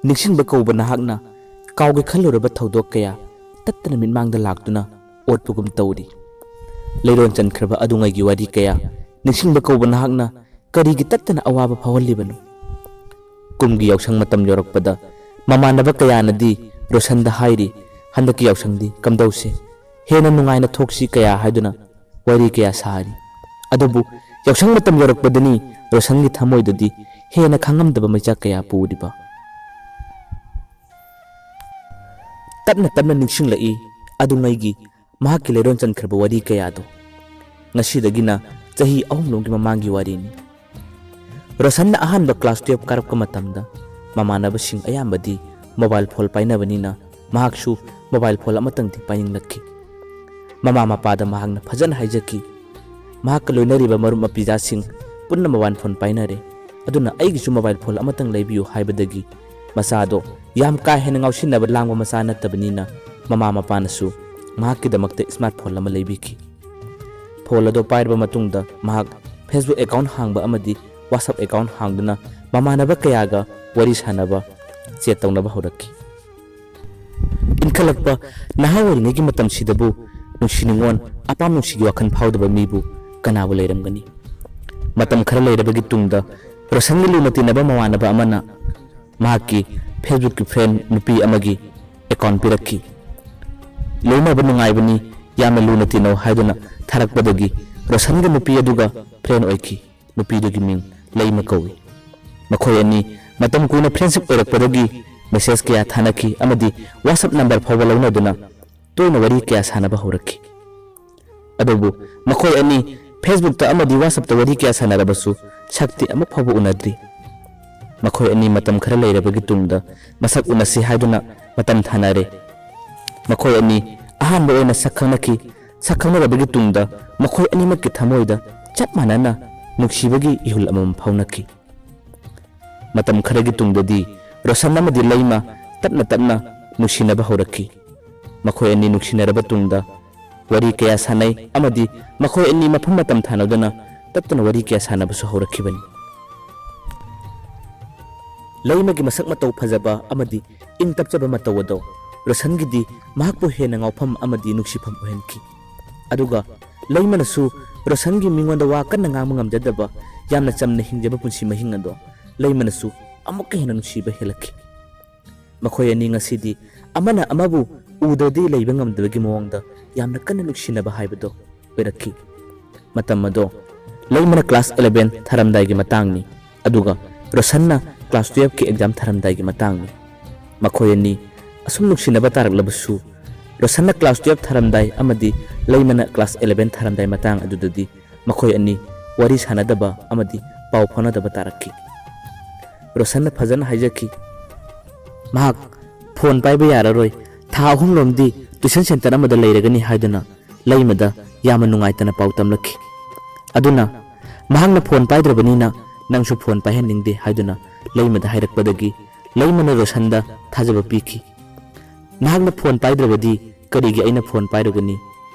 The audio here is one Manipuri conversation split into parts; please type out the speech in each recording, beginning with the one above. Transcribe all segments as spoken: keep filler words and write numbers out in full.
ꯅꯤꯡꯁꯤꯡꯕ ꯀꯧꯕ ꯅꯍꯥꯛꯅ ꯀꯥꯎꯒꯦ ꯈꯜꯂꯨꯔꯕ ꯊꯧꯗꯣꯛ ꯀꯌꯥ ꯇꯠꯇꯅ ꯃꯤꯠꯃꯥꯡꯗ ꯂꯥꯛꯇꯨꯅ ꯑꯣꯠꯄꯒꯨꯝ ꯇꯧꯔꯤ꯫ ꯂꯩꯔꯣꯟ ꯆꯟꯈ꯭ꯔꯕ ꯑꯗꯨꯉꯩꯒꯤ ꯋꯥꯔꯤ ꯀꯌꯥ ꯅꯤꯡꯁꯤꯡꯕ ꯀꯧꯕ ꯅꯍꯥꯛꯅ ꯀꯔꯤꯒꯤ ꯇꯠꯇꯅ ꯑꯋꯥꯕ ꯐꯥꯎꯍꯜꯂꯤꯕꯅꯣ? ꯀꯨꯝꯒꯤ ꯌꯥꯎꯁꯪ ꯃꯇꯝ ꯌꯧꯔꯛꯄꯗ ꯃꯃꯥꯟꯅꯕ ꯀꯌꯥꯅꯗꯤ ꯔꯣꯁꯟꯗ ꯍꯥꯏꯔꯤ, "ꯍꯟꯗꯛꯀꯤ ꯌꯥꯎꯁꯪꯗꯤ ꯀꯝꯗꯧꯁꯦ? ꯍꯦꯟꯅ ꯅꯨꯡꯉꯥꯏꯅ ꯊꯣꯛꯁꯤ" ꯀꯌꯥ ꯍꯥꯏꯗꯨꯅ ꯋꯥꯔꯤ ꯀꯌꯥ ꯁꯥꯔꯤ꯫ ꯑꯗꯨꯕꯨ ꯌꯥꯎꯁꯪ ꯃꯇꯝ ꯌꯧꯔꯛꯄꯗꯅꯤ ꯔꯣꯁꯟꯒꯤ ꯊꯃꯣꯏꯗꯗꯤ ꯍꯦꯟꯅ ꯈꯪꯉꯝꯗꯕ ꯃꯩꯆꯥꯛ ꯀꯌꯥ ꯄꯨꯔꯤꯕ꯫ ꯇꯞꯅ ꯇꯞꯅ ꯅꯤꯡꯁꯤꯡꯂꯛꯏ ꯑꯗꯨꯉꯩꯒꯤ ꯃꯍꯥꯛꯀꯤ ꯂꯩꯔꯣꯟ ꯆꯟꯈ꯭ꯔꯕ ꯋꯥꯔꯤ ꯀꯌꯥꯗꯣ꯫ ꯉꯁꯤꯗꯒꯤꯅ ꯆꯍꯤ ꯑꯍꯨꯝꯂꯣꯝꯒꯤ ꯃꯃꯥꯡꯒꯤ ꯋꯥꯔꯤꯅꯤ꯫ ꯔꯣꯁꯟꯅ ꯑꯍꯥꯟꯕ ꯀ꯭ꯂꯥꯁ ꯇꯨꯌꯦꯜꯐ ꯀꯥꯔꯛꯄ ꯃꯇꯝꯗ ꯃꯃꯥꯟꯅꯕꯁꯤꯡ ꯑꯌꯥꯝꯕꯗꯤ ꯃꯣꯕꯥꯏꯜ ꯐꯣꯟ ꯄꯥꯏꯅꯕꯅꯤꯅ ꯃꯍꯥꯛꯁꯨ ꯃꯣꯕꯥꯏꯜ ꯐꯣꯟ ꯑꯃꯇꯪꯗꯤ ꯄꯥꯏꯅꯤꯡꯂꯛꯈꯤ꯫ ꯃꯃꯥ ꯃꯄꯥꯗ ꯃꯍꯥꯛꯅ ꯐꯖꯅ ꯍꯥꯏꯖꯈꯤ꯫ ꯃꯍꯥꯛꯀ ꯂꯣꯏꯅꯔꯤꯕ ꯃꯔꯨꯞ ꯃꯄꯤꯖꯥꯁꯤꯡ ꯄꯨꯟꯅ ꯃꯣꯕꯥꯏꯜ ꯐꯣꯟ ꯄꯥꯏꯅꯔꯦ, ꯑꯗꯨꯅ ꯑꯩꯒꯤꯁꯨ ꯃꯣꯕꯥꯏꯜ ꯐꯣꯟ ꯑꯃꯇꯪ ꯂꯩꯕꯤꯌꯨ ꯍꯥꯏꯕꯗꯒꯤ ꯃꯆꯥꯗꯣ ꯌꯥꯝ ꯀꯥ ꯍꯦꯟꯅ ꯉꯥꯎꯁꯤꯟꯅꯕ ꯂꯥꯡꯕ ꯃꯆꯥ ꯅꯠꯇꯕꯅꯤꯅ ꯃꯃꯥ ꯃꯄꯥꯅꯁꯨ ꯃꯍꯥꯛꯀꯤꯗꯃꯛꯇ ꯁ꯭ꯃꯥꯔꯠ ꯐꯣꯟ ꯑꯃ ꯂꯩꯕꯤꯈꯤ꯫ ꯐꯣꯟ ꯑꯗꯨ ꯄꯥꯏꯔꯕ ꯃꯇꯨꯡꯗ ꯃꯍꯥꯛ Facebook ꯑꯦꯀꯥꯎꯟ ꯍꯥꯡꯕ ꯑꯃꯗꯤ WhatsApp ꯑꯦꯀꯥꯎꯟ ꯍꯥꯡꯗꯨꯅ ꯃꯃꯥꯟꯅꯕ ꯀꯌꯥꯒ ꯋꯥꯔꯤ ꯁꯥꯅꯕ, ꯆꯦꯠ ꯇꯧꯅꯕ ꯍꯧꯔꯛꯈꯤ꯫ ꯏꯟꯈꯠꯂꯛꯄ ꯅꯍꯥ ꯑꯣꯏꯔꯤꯉꯩꯒꯤ ꯃꯇꯝꯁꯤꯗꯕꯨ ꯅꯨꯡꯁꯤ ꯅꯨꯡꯉꯣꯟ, ꯑꯄꯥꯝ ꯅꯨꯡꯁꯤꯒꯤ ꯋꯥꯈꯜ ꯐꯥꯎꯗꯕ ꯃꯤꯕꯨ ꯀꯅꯥꯕꯨ ꯂꯩꯔꯝꯒꯅꯤ? ꯃꯇꯝ ꯈꯔ ꯂꯩꯔꯕꯒꯤ ꯇꯨꯡꯗ ꯔꯣꯁꯟꯒꯤ ꯂꯨꯅ ꯇꯤꯟꯅꯕ ꯃꯃꯥꯟꯅꯕ ꯑꯃꯅ ꯃꯍꯥꯛꯀꯤ Facebook ꯀꯤ ꯐ꯭ꯔꯦꯟ ꯅꯨꯄꯤ ꯑꯃꯒꯤ ꯑꯦꯀꯥꯎꯟ ꯄꯤꯔꯛꯈꯤ꯫ ꯂꯣꯏꯅꯕ ꯅꯨꯡꯉꯥꯏꯕꯅꯤ, ꯌꯥꯝꯅ ꯂꯨꯅ ꯇꯤꯟꯅꯧ ꯍꯥꯏꯗꯨꯅ ꯊꯥꯔꯛꯄꯗꯒꯤ ꯔꯣꯁꯟꯒ ꯅꯨꯄꯤ ꯑꯗꯨꯒ ꯐ꯭ꯔꯦꯟ ꯑꯣꯏꯈꯤ꯫ ꯅꯨꯄꯤꯗꯨꯒꯤ ꯃꯤꯡ ꯂꯩꯃ ꯀꯧꯏ꯫ ꯃꯈꯣꯏ ꯑꯅꯤ ꯃꯇꯝ ꯀꯨꯏꯅ ꯐ꯭ꯔꯦꯟꯁꯤꯞ ꯑꯣꯏꯔꯛꯄꯗꯒꯤ ꯃꯦꯁꯦꯖ ꯀꯌꯥ ꯊꯥꯅꯈꯤ ꯑꯃꯗꯤ WhatsApp ꯅꯝꯕꯔ ꯐꯥꯎꯕ ꯂꯧꯅꯗꯨꯅ ꯇꯣꯏꯅ ꯋꯥꯔꯤ ꯀꯌꯥ ꯁꯥꯟꯅꯕ ꯍꯧꯔꯛꯈꯤ꯫ ꯑꯗꯨꯕꯨ ꯃꯈꯣꯏ ꯑꯅꯤ Facebook ꯇ ꯑꯃꯗꯤ WhatsApp ꯇ ꯋꯥꯔꯤ ꯀꯌꯥ ꯁꯥꯟꯅꯔꯕꯁꯨ ꯁꯛꯇꯤ ꯑꯃꯨꯛ ꯐꯥꯎꯕ ꯎꯅꯗ꯭ꯔꯤ꯫ ꯃꯈꯣꯏ ꯑꯅꯤ ꯃꯇꯝ ꯈꯔ ꯂꯩꯔꯕꯒꯤ ꯇꯨꯡꯗ ꯃꯁꯛ ꯎꯅꯁꯤ ꯍꯥꯏꯗꯨꯅ ꯃꯇꯝ ꯊꯥꯅꯔꯦ꯫ ꯃꯈꯣꯏ ꯑꯅꯤ ꯑꯍꯥꯟꯕ ꯑꯣꯏꯅ ꯁꯛ ꯈꯪꯅꯈꯤ꯫ ꯁꯛ ꯈꯪꯅꯔꯕꯒꯤ ꯇꯨꯡꯗ ꯃꯈꯣꯏ ꯑꯅꯤꯃꯛꯀꯤ ꯊꯃꯣꯏꯗ ꯆꯞ ꯃꯥꯟꯅꯅ ꯅꯨꯡꯁꯤꯕꯒꯤ ꯏꯍꯨꯜ ꯑꯃꯃꯝ ꯐꯥꯎꯅꯈꯤ꯫ ꯃꯇꯝ ꯈꯔꯒꯤ ꯇꯨꯡꯗꯗꯤ ꯔꯣꯁꯟ ꯑꯃꯗꯤ ꯂꯩꯃ ꯇꯞꯅ ꯇꯞꯅ ꯅꯨꯡꯁꯤꯅꯕ ꯍꯧꯔꯛꯈꯤ꯫ ꯃꯈꯣꯏ ꯑꯅꯤ ꯅꯨꯡꯁꯤꯅꯔꯕ ꯇꯨꯡꯗ ꯋꯥꯔꯤ ꯀꯌꯥ ꯁꯥꯟꯅꯩ ꯑꯃꯗꯤ ꯃꯈꯣꯏ ꯑꯅꯤ ꯃꯐꯝ ꯃꯇꯝ ꯊꯥꯅꯗꯨꯅ ꯇꯠꯇꯅ ꯋꯥꯔꯤ ꯀꯌꯥ ꯁꯥꯟꯅꯕꯁꯨ ꯍꯧꯔꯛꯈꯤꯕꯅꯤ꯫ ꯂꯩꯃꯒꯤ ꯃꯁꯛ ꯃꯇꯧ ꯐꯖꯕ ꯑꯃꯗꯤ ꯏꯪ ꯇꯞꯆꯕ ꯃꯇꯧ ꯑꯗꯣ ꯔꯣꯁꯟꯒꯤꯗꯤ ꯃꯍꯥꯛꯄꯨ ꯍꯦꯟꯅ ꯉꯥꯎꯐꯝ ꯑꯃꯗꯤ ꯅꯨꯡꯁꯤꯐꯝ ꯑꯣꯏꯍꯟꯈꯤ꯫ ꯑꯗꯨꯒ ꯂꯩꯃꯅꯁꯨ ꯔꯣꯁꯟꯒꯤ ꯃꯤꯉꯣꯟꯗ ꯋꯥ ꯀꯟꯅ ꯉꯥꯡꯕ ꯉꯝꯖꯗꯕ, ꯌꯥꯝꯅ ꯆꯝꯅ ꯍꯤꯡꯖꯕ ꯄꯨꯟꯁꯤ ꯃꯍꯤꯡ ꯑꯗꯣ ꯂꯩꯃꯅꯁꯨ ꯑꯃꯨꯛꯀ ꯍꯦꯟꯅ ꯅꯨꯡꯁꯤꯕ ꯍꯦꯜꯂꯛꯈꯤ꯫ ꯃꯈꯣꯏ ꯑꯅꯤ ꯉꯁꯤꯗꯤ ꯑꯃꯅ ꯑꯃꯕꯨ ꯎꯗ꯭ꯔꯗꯤ ꯂꯩꯕ ꯉꯝꯗꯕꯒꯤ ꯃꯑꯣꯡꯗ ꯌꯥꯝꯅ ꯀꯟꯅ ꯅꯨꯡꯁꯤꯅꯕ ꯍꯥꯏꯕꯗꯣ ꯑꯣꯏꯔꯛꯈꯤ꯫ ꯃꯇꯝ ꯑꯗꯣ ꯂꯩꯃꯅ class eleven ꯊꯥꯔꯝꯗꯥꯏꯒꯤ ꯃꯇꯥꯡꯅꯤ, ꯑꯗꯨꯒ ꯔꯣꯁꯟꯅ class twelveꯀꯤ exam ꯊꯥꯔꯝꯗꯥꯏꯒꯤ ꯃꯇꯥꯡꯅꯤ꯫ ꯃꯈꯣꯏ ꯑꯅꯤ ꯑꯁꯨꯝ ꯅꯨꯡꯁꯤꯅꯕ ꯇꯥꯔꯛꯂꯕꯁꯨ, ꯔꯣꯁꯟꯅ class twelve ꯊꯥꯔꯝꯗꯥꯏ ꯑꯃꯗꯤ ꯂꯩꯃꯅ class eleven ꯊꯥꯔꯝꯗꯥꯏ ꯃꯇꯥꯡ ꯑꯗꯨꯗꯗꯤ ꯃꯈꯣꯏ ꯑꯅꯤ ꯋꯥꯔꯤ ꯁꯥꯅꯗꯕ ꯑꯃꯗꯤ ꯄꯥꯎ ꯐꯥꯎꯅꯗꯕ ꯇꯥꯔꯛꯈꯤ꯫ ꯔꯣꯁꯟꯅ ꯐꯖꯅ ꯍꯥꯏꯖꯈꯤ, ꯃꯍꯥꯛ phone ꯄꯥꯏꯕ ꯌꯥꯔꯔꯣꯏ, ꯊꯥ ꯑꯍꯨꯝꯂꯣꯝꯗꯤ tuition center ꯑꯃꯗ ꯂꯩꯔꯒꯅꯤ ꯍꯥꯏꯗꯨꯅ ꯂꯩꯃꯗ ꯌꯥꯝꯅ ꯅꯨꯡꯉꯥꯏꯇꯅ ꯄꯥꯎ ꯇꯝꯂꯛꯈꯤ꯫ ꯑꯗꯨꯅ ꯃꯍꯥꯛꯅ phone ꯄꯥꯏꯗ꯭ꯔꯕꯅꯤꯅ ꯅꯪꯁꯨ phone ꯄꯥꯏꯍꯟꯅꯤꯡꯗꯦ ꯍꯥꯏꯗꯨꯅ ꯂꯩꯃꯗ ꯍꯥꯏꯔꯛꯄꯗꯒꯤ ꯂꯩꯃꯅ ꯔꯣꯁꯟꯗ ꯊꯥꯖꯕ ꯄꯤꯈꯤ꯫ ꯅꯍꯥꯛꯅ phone ꯄꯥꯏꯗ꯭ꯔꯕꯗꯤ ꯀꯔꯤꯒꯤ ꯑꯩꯅ phone ꯄꯥꯏꯔꯨꯒꯅꯤ?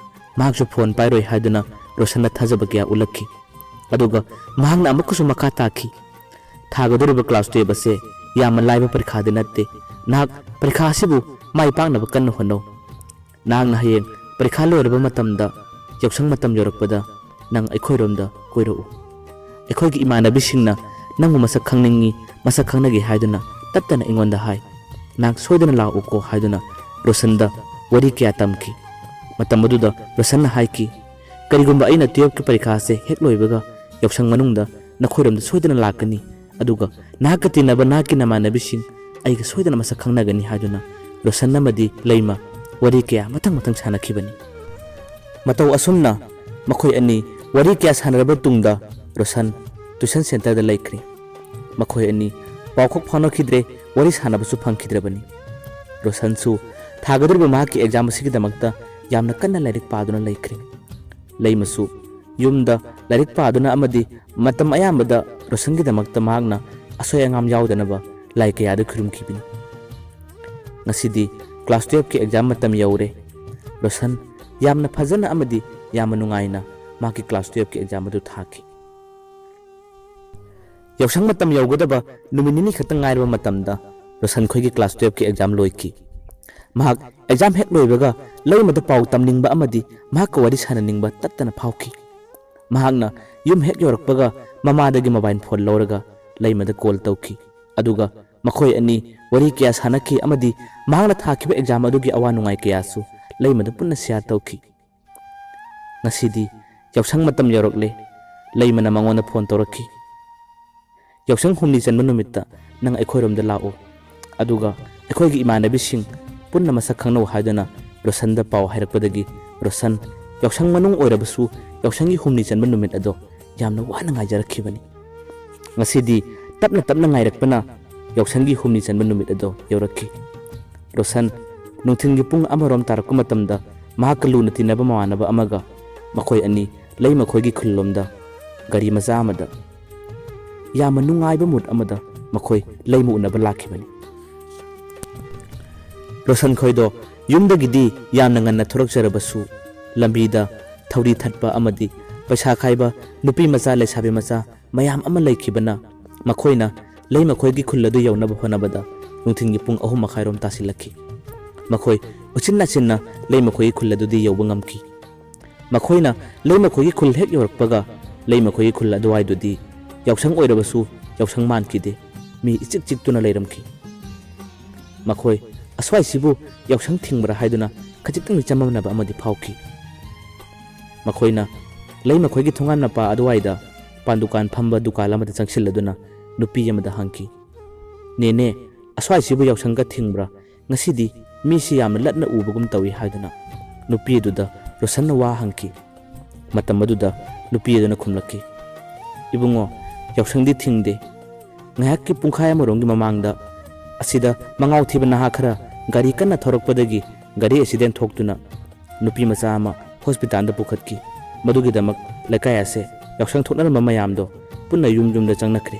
ꯃꯍꯥꯛꯁꯨ phone ꯄꯥꯏꯔꯣꯏ ꯍꯥꯏꯗꯨꯅ ꯔꯣꯁꯟꯅ ꯊꯥꯖꯕ ꯀꯌꯥ ꯎꯠꯂꯛꯈꯤ꯫ ꯑꯗꯨꯒ ꯃꯍꯥꯛꯅ ꯑꯃꯨꯛꯀꯁꯨ ꯃꯈꯥ ꯇꯥꯈꯤ, ꯊꯥꯒꯗꯧꯔꯤꯕ class twelve ꯑꯁꯦ ꯌꯥꯝꯅ ꯂꯥꯏꯕ ꯄꯔꯤꯈꯥꯗꯤ ꯅꯠꯇꯦ꯫ ꯅꯍꯥꯛ ꯄꯔꯤꯈꯥ ꯑꯁꯤꯕꯨ ꯃꯥꯏ ꯄꯥꯛꯅꯕ ꯀꯟꯅ ꯍꯣꯠꯅꯧ꯫ ꯅꯍꯥꯛꯅ ꯍꯌꯦꯡ ꯄꯔꯤꯈꯥ ꯂꯣꯏꯔꯕ ꯃꯇꯝꯗ, ꯌꯥꯎꯁꯪ ꯃꯇꯝ ꯌꯧꯔꯛꯄꯗ ꯅꯪ ꯑꯩꯈꯣꯏꯔꯣꯝꯗ ꯀꯣꯏꯔꯛꯎ꯫ ꯑꯩꯈꯣꯏꯒꯤ ꯏꯃꯥꯟꯅꯕꯤꯁꯤꯡꯅ ꯅꯪꯕꯨ ꯃꯁꯛ ꯈꯪꯅꯤꯡꯏ, ꯃꯁꯛ ꯈꯪꯅꯒꯦ ꯍꯥꯏꯗꯨꯅ ꯇꯠꯇꯅ ꯑꯩꯉꯣꯟꯗ ꯍꯥꯏ꯫ ꯅꯍꯥꯛ ꯁꯣꯏꯗꯅ ꯂꯥꯛꯎꯀꯣ ꯍꯥꯏꯗꯨꯅ ꯔꯣꯁꯟꯗ ꯋꯥꯔꯤ ꯀꯌꯥ ꯇꯝꯈꯤ꯫ ꯃꯇꯝ ꯑꯗꯨꯗ ꯔꯣꯁꯟꯅ ꯍꯥꯏꯈꯤ, ꯀꯔꯤꯒꯨꯝꯕ ꯑꯩꯅ twelveꯀꯤ ꯄꯔꯤꯈꯥꯁꯦ ꯍꯦꯛ ꯂꯣꯏꯕꯒ ꯌꯥꯎꯁꯪ ꯃꯅꯨꯡꯗ ꯅꯈꯣꯏꯔꯣꯝꯗ ꯁꯣꯏꯗꯅ ꯂꯥꯛꯀꯅꯤ, ꯑꯗꯨꯒ ꯅꯍꯥꯛꯀ ꯇꯤꯟꯅꯕ ꯅꯍꯥꯛꯀꯤ ꯅꯃꯥꯟꯅꯕꯤꯁꯤꯡ ꯑꯩꯒ ꯁꯣꯏꯗꯅ ꯃꯁꯛ ꯈꯪꯅꯒꯅꯤ ꯍꯥꯏꯗꯨꯅ ꯔꯣꯁꯟ ꯑꯃꯗꯤ ꯂꯩꯃ ꯋꯥꯔꯤ ꯀꯌꯥ ꯃꯊꯪ ꯃꯊꯪ ꯁꯥꯟꯅꯈꯤꯕꯅꯤ꯫ ꯃꯇꯧ ꯑꯁꯨꯝꯅ ꯃꯈꯣꯏ ꯑꯅꯤ ꯋꯥꯔꯤ ꯀꯌꯥ ꯁꯥꯟꯅꯔꯕ ꯇꯨꯡꯗ ꯔꯣꯁꯟ tuition centerꯗ ꯂꯩꯈ꯭ꯔꯦ꯫ ꯃꯈꯣꯏ ꯑꯅꯤ ꯄꯥꯎ ꯈꯣꯛ ꯐꯥꯎꯅꯈꯤꯗ꯭ꯔꯦ, ꯋꯥꯔꯤ ꯁꯥꯟꯅꯕꯁꯨ ꯐꯪꯈꯤꯗ꯭ꯔꯕꯅꯤ꯫ ꯔꯣꯁꯟꯁꯨ ꯊꯥꯒꯗꯧꯔꯤꯕ ꯃꯍꯥꯛꯀꯤ exam ꯑꯁꯤꯒꯤꯗꯃꯛꯇ ꯌꯥꯝꯅ ꯀꯟꯅ ꯂꯥꯏꯔꯤꯛ ꯄꯥꯗꯨꯅ ꯂꯩꯈ꯭ꯔꯦ꯫ ꯂꯩꯃꯁꯨ ꯌꯨꯝꯗ ꯂꯥꯏꯔꯤꯛ ꯄꯥꯗꯨꯅ ꯑꯃꯗꯤ ꯃꯇꯝ ꯑꯌꯥꯝꯕꯗ ꯔꯣꯁꯟꯒꯤꯗꯃꯛꯇ ꯃꯍꯥꯛꯅ ꯑꯁꯣꯏ ꯑꯉꯥꯝ ꯌꯥꯎꯗꯅꯕ ꯂꯥꯏ ꯀꯌꯥꯗ ꯈꯨꯔꯨꯝꯈꯤꯕꯅꯤ꯫ ꯉꯁꯤꯗꯤ class twelveꯀꯤ exam ꯃꯇꯝ ꯌꯧꯔꯦ꯫ ꯔꯣꯁꯟ ꯌꯥꯝꯅ ꯐꯖꯅ ꯑꯃꯗꯤ ꯌꯥꯝꯅ ꯅꯨꯡꯉꯥꯏꯅ ꯃꯍꯥꯛꯀꯤ class twelveꯀꯤ exam ꯑꯗꯨ ꯊꯥꯈꯤ꯫ ꯌꯥꯎꯁꯪ ꯃꯇꯝ ꯌꯧꯒꯗꯕ ꯅꯨꯃꯤꯠ ꯅꯤꯅꯤ ꯈꯛꯇ ꯉꯥꯏꯔꯕ ꯃꯇꯝꯗ ꯔꯣꯁꯟ ꯈꯣꯏꯒꯤ ꯀ꯭ꯂꯥꯁ ꯇꯨꯌꯦꯜꯐꯀꯤ ꯑꯦꯛꯖꯥꯝ ꯂꯣꯏꯈꯤ꯫ ꯃꯍꯥꯛ ꯑꯦꯛꯖꯥꯝ ꯍꯦꯛ ꯂꯣꯏꯕꯒ ꯂꯩꯃꯗ ꯄꯥꯎ ꯇꯝꯅꯤꯡꯕ ꯑꯃꯗꯤ ꯃꯍꯥꯛꯀ ꯋꯥꯔꯤ ꯁꯥꯟꯅꯅꯤꯡꯕ ꯇꯠꯇꯅ ꯐꯥꯎꯈꯤ꯫ ꯃꯍꯥꯛꯅ ꯌꯨꯝ ꯍꯦꯛ ꯌꯧꯔꯛꯄꯒ ꯃꯃꯥꯗꯒꯤ ꯃꯣꯕꯥꯏꯜ ꯐꯣꯟ ꯂꯧꯔꯒ ꯂꯩꯃꯗ ꯀꯣꯜ ꯇꯧꯈꯤ꯫ ꯑꯗꯨꯒ ꯃꯈꯣꯏ ꯑꯅꯤ ꯋꯥꯔꯤ ꯀꯌꯥ ꯁꯥꯟꯅꯈꯤ ꯑꯃꯗꯤ ꯃꯍꯥꯛꯅ ꯊꯥꯈꯤꯕ ꯑꯦꯛꯖꯥꯝ ꯑꯗꯨꯒꯤ ꯑꯋꯥ ꯅꯨꯡꯉꯥꯏ ꯀꯌꯥꯁꯨ ꯂꯩꯃꯗ ꯄꯨꯟꯅ ꯁꯤꯌꯥꯔ ꯇꯧꯈꯤ꯫ "ꯉꯁꯤꯗꯤ ꯌꯥꯎꯁꯪ ꯃꯇꯝ ꯌꯧꯔꯛꯂꯦ꯫" ꯂꯩꯃꯅ ꯃꯉꯣꯟꯗ ꯐꯣꯟ ꯇꯧꯔꯛꯈꯤ꯫ "ꯌꯥꯎꯁꯪ ꯍꯨꯝꯅꯤ ꯆꯟꯕ ꯅꯨꯃꯤꯠꯇ ꯅꯪ ꯑꯩꯈꯣꯏꯔꯣꯝꯗ ꯂꯥꯛꯎ, ꯑꯗꯨꯒ ꯑꯩꯈꯣꯏꯒꯤ ꯏꯃꯥꯟꯅꯕꯤꯁꯤꯡ ꯄꯨꯟꯅ ꯃꯁꯛ ꯈꯪꯅꯧ" ꯍꯥꯏꯗꯨꯅ ꯔꯣꯁꯟꯗ ꯄꯥꯎ ꯍꯥꯏꯔꯛꯄꯗꯒꯤ ꯔꯣꯁꯟ ꯌꯥꯎꯁꯪ ꯃꯅꯨꯡ ꯑꯣꯏꯔꯕꯁꯨ ꯌꯥꯎꯁꯪꯒꯤ ꯍꯨꯝꯅꯤ ꯆꯟꯕ ꯅꯨꯃꯤꯠ ꯑꯗꯣ ꯌꯥꯝꯅ ꯋꯥꯅ ꯉꯥꯏꯖꯔꯛꯈꯤꯕꯅꯤ꯫ ꯉꯁꯤꯗꯤ ꯇꯞꯅ ꯇꯞꯅ ꯉꯥꯏꯔꯛꯄꯅ ꯌꯥꯎꯁꯪꯒꯤ ꯍꯨꯝꯅꯤ ꯆꯟꯕ ꯅꯨꯃꯤꯠ ꯑꯗꯣ ꯌꯧꯔꯛꯈꯤ꯫ ꯔꯣꯁꯟ ꯅꯨꯡꯊꯤꯜꯒꯤ ꯄꯨꯡ ꯑꯃꯔꯣꯝ ꯇꯥꯔꯛꯄ ꯃꯇꯝꯗ ꯃꯍꯥꯛꯀ ꯂꯨꯅ ꯇꯤꯟꯅꯕ ꯃꯃꯥꯟꯅꯕ ꯑꯃꯒ ꯃꯈꯣꯏ ꯑꯅꯤ ꯂꯩꯃ ꯈꯣꯏꯒꯤ ꯈꯨꯜꯂꯣꯝꯗ ꯒꯥꯔꯤ ꯃꯆꯥ ꯑꯃꯗ ꯌꯥꯝꯅ ꯅꯨꯡꯉꯥꯏꯕ ꯃꯨꯠ ꯑꯃꯗ ꯃꯈꯣꯏ ꯂꯩꯃ ꯎꯅꯕ ꯂꯥꯛꯈꯤꯕꯅꯤ꯫ ꯔꯣꯁꯟ ꯈꯣꯏꯗꯣ ꯌꯨꯝꯗꯒꯤꯗꯤ ꯌꯥꯝꯅ ꯉꯟꯅ ꯊꯣꯔꯛꯆꯔꯕꯁꯨ, ꯂꯝꯕꯤꯗ ꯊꯧꯔꯤ ꯊꯠꯄ ꯑꯃꯗꯤ ꯄꯩꯁꯥ ꯈꯥꯏꯕ ꯅꯨꯄꯤ ꯃꯆꯥ, ꯂꯩꯁꯥꯕꯤ ꯃꯆꯥ ꯃꯌꯥꯝ ꯑꯃ ꯂꯩꯈꯤꯕꯅ ꯃꯈꯣꯏꯅ ꯂꯩꯃ ꯈꯣꯏꯒꯤ ꯈꯨꯜ ꯑꯗꯨ ꯌꯧꯅꯕ ꯍꯣꯠꯅꯕꯗ ꯅꯨꯡꯊꯤꯜꯒꯤ ꯄꯨꯡ ꯑꯍꯨꯝ ꯃꯈꯥꯏꯔꯣꯝ ꯇꯥꯁꯤꯜꯂꯛꯈꯤ꯫ ꯃꯈꯣꯏ ꯎꯆꯤꯟ ꯅꯥꯆꯤꯟꯅ ꯂꯩꯃ ꯈꯣꯏꯒꯤ ꯈꯨꯜ ꯑꯗꯨꯗꯤ ꯌꯧꯕ ꯉꯝꯈꯤ꯫ ꯃꯈꯣꯏꯅ ꯂꯩꯃ ꯈꯣꯏꯒꯤ ꯈꯨꯜ ꯍꯦꯛ ꯌꯧꯔꯛꯄꯒ ꯂꯩꯃ ꯈꯣꯏꯒꯤ ꯈꯨꯜ ꯑꯗꯨꯋꯥꯏꯗꯨꯗꯤ ꯌꯥꯎꯁꯪ ꯑꯣꯏꯔꯕꯁꯨ ꯌꯥꯎꯁꯪ ꯃꯥꯟꯈꯤꯗꯦ꯫ ꯃꯤ ꯏꯆꯤꯛ ꯆꯤꯛꯇꯨꯅ ꯂꯩꯔꯝꯈꯤ꯫ ꯃꯈꯣꯏ ꯑꯁ꯭ꯋꯥꯏꯁꯤꯕꯨ ꯌꯥꯎꯁꯪ ꯊꯤꯡꯕ꯭ꯔꯥ ꯍꯥꯏꯗꯨꯅ ꯈꯖꯤꯛꯇꯪꯗꯤ ꯆꯃꯝꯅꯕ ꯑꯃꯗꯤ ꯐꯥꯎꯈꯤ꯫ ꯃꯈꯣꯏꯅ ꯂꯩꯃ ꯈꯣꯏꯒꯤ ꯊꯣꯡꯒꯥꯟ ꯃꯄꯥ ꯑꯗꯨꯋꯥꯏꯗ ꯄꯥꯟ ꯗꯨꯀꯥꯟ ꯐꯝꯕ ꯗꯨꯀꯥꯟ ꯑꯃꯗ ꯆꯪꯁꯤꯜꯂꯗꯨꯅ ꯅꯨꯄꯤ ꯑꯃꯗ ꯍꯪꯈꯤ, "ꯅꯦꯅꯦ, ꯑꯁ꯭ꯋꯥꯏꯁꯤꯕꯨ ꯌꯥꯎꯁꯪꯒ ꯊꯤꯡꯕ꯭ꯔꯥ? ꯉꯁꯤꯗꯤ ꯃꯤꯁꯤ ꯌꯥꯝꯅ ꯂꯠꯅ ꯎꯕꯒꯨꯝ ꯇꯧꯏ" ꯍꯥꯏꯗꯨꯅ ꯅꯨꯄꯤ ꯑꯗꯨꯗ ꯔꯣꯁꯟꯅ ꯋꯥ ꯍꯪꯈꯤ꯫ ꯃꯇꯝ ꯑꯗꯨꯗ ꯅꯨꯄꯤ ꯑꯗꯨꯅ ꯈꯨꯝꯂꯛꯈꯤ, "ꯏꯕꯨꯡꯉꯣ, ꯌꯥꯎꯁꯪꯗꯤ ꯊꯤꯡꯗꯦ꯫ ꯉꯥꯏꯍꯥꯛꯀꯤ ꯄꯨꯡꯈꯥꯏ ꯑꯃꯔꯣꯝꯒꯤ ꯃꯃꯥꯡꯗ ꯑꯁꯤꯗ ꯃꯉꯥꯎ ꯊꯤꯕ ꯅꯍꯥ ꯈꯔ ꯒꯥꯔꯤ ꯀꯟꯅ ꯊꯧꯔꯛꯄꯗꯒꯤ ꯒꯥꯔꯤ ꯑꯦꯛꯁꯤꯗꯦꯟ ꯊꯣꯛꯇꯨꯅ ꯅꯨꯄꯤ ꯃꯆꯥ ꯑꯃ ꯍꯣꯁꯄꯤꯇꯥꯜꯗ ꯄꯨꯈꯠꯈꯤ꯫ ꯃꯗꯨꯒꯤꯗꯃꯛ ꯂꯩꯀꯥꯏ ꯑꯁꯦ ꯌꯥꯎꯁꯪ ꯊꯣꯛꯅꯔꯝꯕ ꯃꯌꯥꯝꯗꯣ ꯄꯨꯟꯅ ꯌꯨꯝ ꯌꯨꯝꯗ ꯆꯪꯅꯈ꯭ꯔꯦ꯫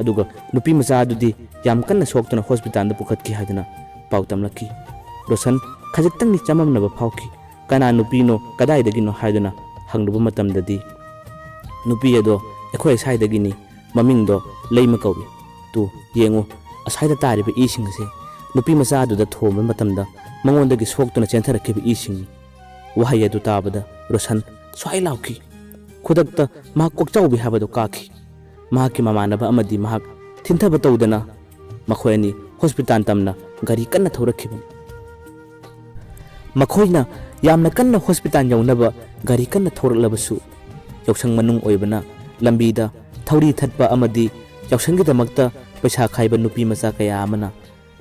ꯑꯗꯨꯒ ꯅꯨꯄꯤ ꯃꯆꯥ ꯑꯗꯨꯗꯤ ꯌꯥꯝ ꯀꯟꯅ ꯁꯣꯛꯇꯨꯅ ꯍꯣꯁꯄꯤꯇꯥꯜꯗ ꯄꯨꯈꯠꯈꯤ" ꯍꯥꯏꯗꯨꯅ ꯄꯥꯎ ꯇꯝꯂꯛꯈꯤ꯫ ꯔꯣꯁꯟ ꯈꯖꯤꯛꯇꯪꯗꯤ ꯆꯃꯝꯅꯕ ꯐꯥꯎꯈꯤ꯫ "ꯀꯅꯥ ꯅꯨꯄꯤꯅꯣ, ꯀꯗꯥꯏꯗꯒꯤꯅꯣ?" ꯍꯥꯏꯗꯨꯅ ꯍꯪꯂꯨꯕ ꯃꯇꯝꯗꯗꯤ, "ꯅꯨꯄꯤ ꯑꯗꯣ ꯑꯩꯈꯣꯏ ꯁ꯭ꯋꯥꯏꯗꯒꯤꯅꯤ, ꯃꯃꯤꯡꯗꯣ ꯂꯩꯃ ꯀꯧꯏ꯫ ꯇꯨ, ꯌꯦꯡꯉꯨ, ꯑꯁ꯭ꯋꯥꯏꯗ ꯇꯥꯔꯤꯕ ꯏꯁꯤꯡ ꯑꯁꯦ ꯅꯨꯄꯤ ꯃꯆꯥ ꯑꯗꯨꯗ ꯊꯣꯝꯕ ꯃꯇꯝꯗ ꯃꯉꯣꯟꯗꯒꯤ ꯁꯣꯛꯇꯨꯅ ꯆꯦꯟꯊꯔꯛꯈꯤꯕ ꯏꯁꯤꯡꯅꯤ꯫ ꯋꯥꯍꯩ ꯑꯗꯨ ꯇꯥꯕꯗ ꯔꯣꯁꯟ ꯁ꯭ꯋꯥꯏ ꯂꯥꯎꯈꯤ꯫ ꯈꯨꯗꯛꯇ ꯃꯍꯥꯛ ꯀꯣꯛꯆꯥꯎꯕꯤ ꯍꯥꯏꯕꯗꯨ ꯀꯥꯈꯤ꯫ ꯃꯍꯥꯛꯀꯤ ꯃꯃꯥꯟꯅꯕ ꯑꯃꯗꯤ ꯃꯍꯥꯛ ꯊꯤꯟꯊꯕ ꯇꯧꯗꯅ ꯃꯈꯣꯏ ꯑꯅꯤ ꯍꯣꯁꯄꯤꯇꯥꯜ ꯇꯝꯅ ꯒꯥꯔꯤ ꯀꯟꯅ ꯊꯧꯔꯛꯈꯤꯕꯅꯤ꯫ ꯃꯈꯣꯏꯅ ꯌꯥꯝꯅ ꯀꯟꯅ ꯍꯣꯁꯄꯤꯇꯥꯜ ꯌꯧꯅꯕ ꯒꯥꯔꯤ ꯀꯟꯅ ꯊꯧꯔꯛꯂꯕꯁꯨ, ꯌꯥꯎꯁꯪ ꯃꯅꯨꯡ ꯑꯣꯏꯕꯅ ꯂꯝꯕꯤꯗ ꯊꯧꯔꯤ ꯊꯠꯄ ꯑꯃꯗꯤ ꯌꯥꯎꯁꯪꯒꯤꯗꯃꯛꯇ ꯄꯩꯁꯥ ꯈꯥꯏꯕ ꯅꯨꯄꯤ ꯃꯆꯥ ꯀꯌꯥ ꯑꯃꯅ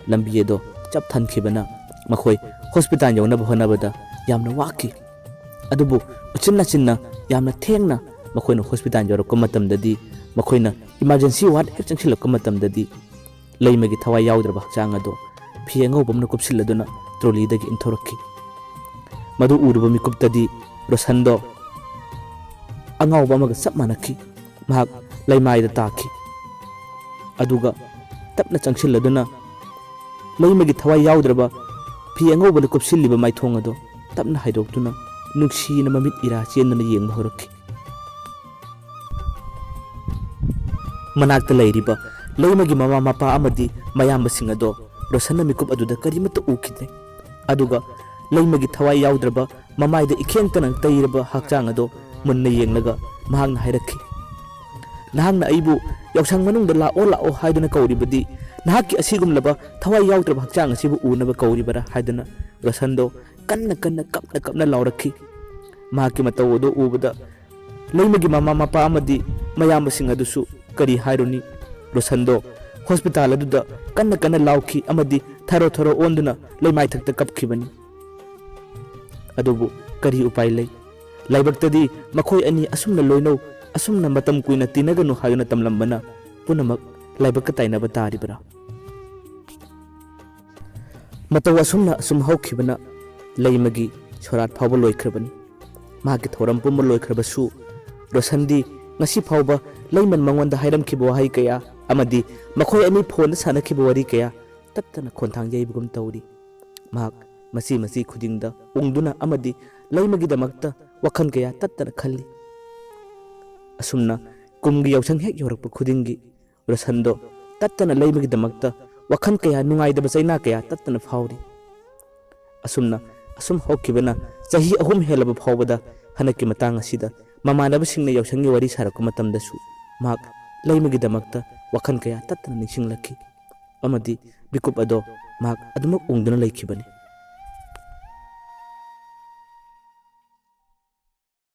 ꯂꯝꯕꯤ ꯑꯗꯣ ꯆꯞ ꯊꯟꯈꯤꯕꯅ ꯃꯈꯣꯏ ꯍꯣꯁꯄꯤꯇꯥꯜ ꯌꯧꯅꯕ ꯍꯣꯠꯅꯕꯗ ꯌꯥꯝꯅ ꯋꯥꯈꯤ꯫ ꯑꯗꯨꯕꯨ ꯎꯆꯤꯟ ꯅꯥꯆꯤꯟꯅ ꯌꯥꯝꯅ ꯊꯦꯡꯅ ꯃꯈꯣꯏꯅ ꯍꯣꯁꯄꯤꯇꯥꯜ ꯌꯧꯔꯛꯄ ꯃꯇꯝꯗꯗꯤ, ꯃꯈꯣꯏꯅ ꯏꯃꯥꯔꯖꯦꯟꯁꯤ ꯋꯥꯔꯗ ꯍꯦꯛ ꯆꯪꯁꯤꯜꯂꯛꯄ ꯃꯇꯝꯗꯗꯤ, ꯂꯩꯃꯒꯤ ꯊꯋꯥꯏ ꯌꯥꯎꯗ꯭ꯔꯕ ꯍꯛꯆꯥꯡ ꯑꯗꯣ ꯐꯤ ꯑꯉꯧꯕ ꯑꯃꯅ ꯀꯨꯞꯁꯤꯜꯂꯗꯨꯅ ꯇ꯭ꯔꯣꯂꯤꯗꯒꯤ ꯏꯟꯊꯣꯔꯛꯈꯤ꯫ ꯃꯗꯨ ꯎꯔꯨꯕ ꯃꯤꯀꯨꯞꯇꯗꯤ ꯔꯣꯁꯟꯗꯣ ꯑꯉꯥꯎꯕ ꯑꯃꯒ ꯆꯞ ꯃꯥꯟꯅꯈꯤ꯫ ꯃꯍꯥꯛ ꯂꯩꯃꯥꯏꯗ ꯇꯥꯈꯤ꯫ ꯑꯗꯨꯒ ꯇꯞꯅ ꯆꯪꯁꯤꯜꯂꯗꯨꯅ ꯂꯩꯃꯒꯤ ꯊꯋꯥꯏ ꯌꯥꯎꯗ꯭ꯔꯕ ꯐꯤ ꯑꯉꯧꯕꯅ ꯀꯨꯞꯁꯤꯜꯂꯤꯕ ꯃꯥꯏꯊꯣꯡ ꯑꯗꯣ ꯇꯞꯅ ꯍꯥꯏꯗꯣꯛꯇꯨꯅ ꯅꯨꯡꯁꯤꯅ ꯃꯃꯤꯠ ꯏꯔꯥ ꯆꯦꯟꯗꯨꯅ ꯌꯦꯡꯕ ꯍꯧꯔꯛꯈꯤ꯫ ꯃꯅꯥꯛꯇ ꯂꯩꯔꯤꯕ ꯂꯩꯃꯒꯤ ꯃꯃꯥ ꯃꯄꯥ ꯑꯃꯗꯤ ꯃꯌꯥꯝꯕꯁꯤꯡ ꯑꯗꯣ ꯔꯣꯁꯟꯅ ꯃꯤꯀꯨꯞ ꯑꯗꯨꯗ ꯀꯔꯤꯃꯠꯇ ꯎꯈꯤꯗ꯭ꯔꯦ꯫ ꯑꯗꯨꯒ ꯂꯩꯃꯒꯤ ꯊꯋꯥꯏ ꯌꯥꯎꯗ꯭ꯔꯕ, ꯃꯃꯥꯏꯗ ꯏꯈꯦꯡꯇꯅ ꯇꯩꯔꯕ ꯍꯛꯆꯥꯡ ꯑꯗꯣ ꯃꯨꯟꯅ ꯌꯦꯡꯂꯒ ꯃꯍꯥꯛꯅ ꯍꯥꯏꯔꯛꯈꯤ, "ꯅꯍꯥꯛꯅ ꯑꯩꯕꯨ ꯌꯥꯎꯁꯪ ꯃꯅꯨꯡꯗ ꯂꯥꯛꯑꯣ, ꯂꯥꯛꯑꯣ ꯍꯥꯏꯗꯨꯅ ꯀꯧꯔꯤꯕꯗꯤ ꯅꯍꯥꯛꯀꯤ ꯑꯁꯤꯒꯨꯝꯂꯕ ꯊꯋꯥꯏ ꯌꯥꯎꯗ꯭ꯔꯕ ꯍꯛꯆꯥꯡ ꯑꯁꯤꯕꯨ ꯎꯅꯕ ꯀꯧꯔꯤꯕꯔꯥ?" ꯍꯥꯏꯗꯨꯅ ꯔꯣꯁꯟꯗꯣ ꯀꯟꯅ ꯀꯟꯅ ꯀꯞꯅ ꯀꯞꯅ ꯂꯥꯎꯔꯛꯈꯤ꯫ ꯃꯍꯥꯛꯀꯤ ꯃꯇꯧ ꯑꯗꯨ ꯎꯕꯗ ꯂꯩꯃꯒꯤ ꯃꯃꯥ ꯃꯄꯥ ꯑꯃꯗꯤ ꯃꯌꯥꯝꯕꯁꯤꯡ ꯑꯗꯨꯁꯨ ꯀꯔꯤ ꯍꯥꯏꯔꯨꯅꯤ? ꯔꯣꯁꯟꯗꯣ ꯍꯣꯁꯄꯤꯇꯥꯜ ꯑꯗꯨꯗ ꯀꯟꯅ ꯀꯟꯅ ꯂꯥꯎꯈꯤ ꯑꯃꯗꯤ ꯊꯔꯣ ꯊꯔꯣ ꯑꯣꯟꯗꯨꯅ ꯂꯩꯃꯥꯏꯊꯛꯇ ꯀꯞꯈꯤꯕꯅꯤ꯫ ꯑꯗꯨꯕꯨ ꯀꯔꯤ ꯎꯄꯥꯏ ꯂꯩ? ꯂꯥꯏꯕꯛꯇꯗꯤ ꯃꯈꯣꯏ ꯑꯅꯤ ꯑꯁꯨꯝꯅ ꯂꯣꯏꯅꯧ, ꯑꯁꯨꯝꯅ ꯃꯇꯝ ꯀꯨꯏꯅ ꯇꯤꯟꯅꯒꯅꯨ ꯍꯥꯏꯗꯨꯅ ꯇꯝꯂꯝꯕꯅ ꯄꯨꯝꯅꯃꯛ ꯂꯥꯏꯕꯛꯀ ꯇꯥꯏꯅꯕ ꯇꯥꯔꯤꯕ꯭ꯔꯥ? ꯃꯇꯧ ꯑꯁꯨꯝꯅ ꯑꯁꯨꯝ ꯍꯧꯈꯤꯕꯅ ꯂꯩꯃꯒꯤ ꯁꯣꯔꯥꯠ ꯐꯥꯎꯕ ꯂꯣꯏꯈ꯭ꯔꯕꯅꯤ꯫ ꯃꯍꯥꯛꯀꯤ ꯊꯧꯔꯝ ꯄꯨꯝꯕ ꯂꯣꯏꯈ꯭ꯔꯕꯁꯨ ꯔꯣꯁꯟꯗꯤ ꯉꯁꯤ ꯐꯥꯎꯕ ꯂꯩꯃꯟ ꯃꯉꯣꯟꯗ ꯍꯥꯏꯔꯝꯈꯤꯕ ꯋꯥꯍꯩ ꯀꯌꯥ ꯑꯃꯗꯤ ꯃꯈꯣꯏ ꯑꯅꯤ ꯐꯣꯟꯗ ꯁꯥꯟꯅꯈꯤꯕ ꯋꯥꯔꯤ ꯀꯌꯥ ꯇꯠꯇꯅ ꯈꯣꯟꯊꯥꯡ ꯌꯩꯕꯒꯨꯝ ꯇꯧꯔꯤ꯫ ꯃꯍꯥꯛ ꯃꯆꯤ ꯃꯆꯤ ꯈꯨꯗꯤꯡꯗ ꯎꯪꯗꯨꯅ ꯑꯃꯗꯤ ꯂꯩꯃꯒꯤꯗꯃꯛꯇ ꯋꯥꯈꯜ ꯀꯌꯥ ꯇꯠꯇꯅ ꯈꯜꯂꯤ꯫ ꯑꯁꯨꯝꯅ ꯀꯨꯝꯒꯤ ꯌꯥꯎꯁꯪ ꯍꯦꯛ ꯌꯧꯔꯛꯄ ꯈꯨꯗꯤꯡꯒꯤ ꯔꯣꯁꯟꯗꯣ ꯇꯠꯇꯅ ꯂꯩꯃꯒꯤꯗꯃꯛꯇ ꯋꯥꯈꯜ ꯀꯌꯥ, ꯅꯨꯡꯉꯥꯏꯇꯕ ꯆꯩꯅꯥ ꯀꯌꯥ ꯇꯠꯇꯅ ꯐꯥꯎꯔꯤ꯫ ꯑꯁꯨꯝꯅ ꯑꯁꯨꯝ ꯍꯧꯈꯤꯕꯅ ꯆꯍꯤ ꯑꯍꯨꯝ ꯍꯦꯜꯂꯕ ꯐꯥꯎꯕꯗ ꯍꯟꯗꯛꯀꯤ ꯃꯇꯥꯡ ꯑꯁꯤꯗ ꯃꯃꯥꯟꯅꯕꯁꯤꯡꯅ ꯌꯥꯎꯁꯪꯒꯤ ꯋꯥꯔꯤ ꯁꯥꯔꯛꯄ ꯃꯇꯝꯗꯁꯨ ꯃꯍꯥꯛ ꯂꯩꯃꯒꯤꯗꯃꯛꯇ ꯋꯥꯈꯜ ꯀꯌꯥ ꯇꯠꯇꯅ ꯅꯤꯡꯁꯤꯡꯂꯛꯈꯤ꯫ ꯑꯃꯗꯤ ꯕꯤꯀꯨꯞ ꯑꯗꯣ ꯃꯍꯥꯛ ꯑꯗꯨꯃꯛ ꯎꯪꯗꯨꯅ ꯂꯩꯈꯤꯕꯅꯤ꯫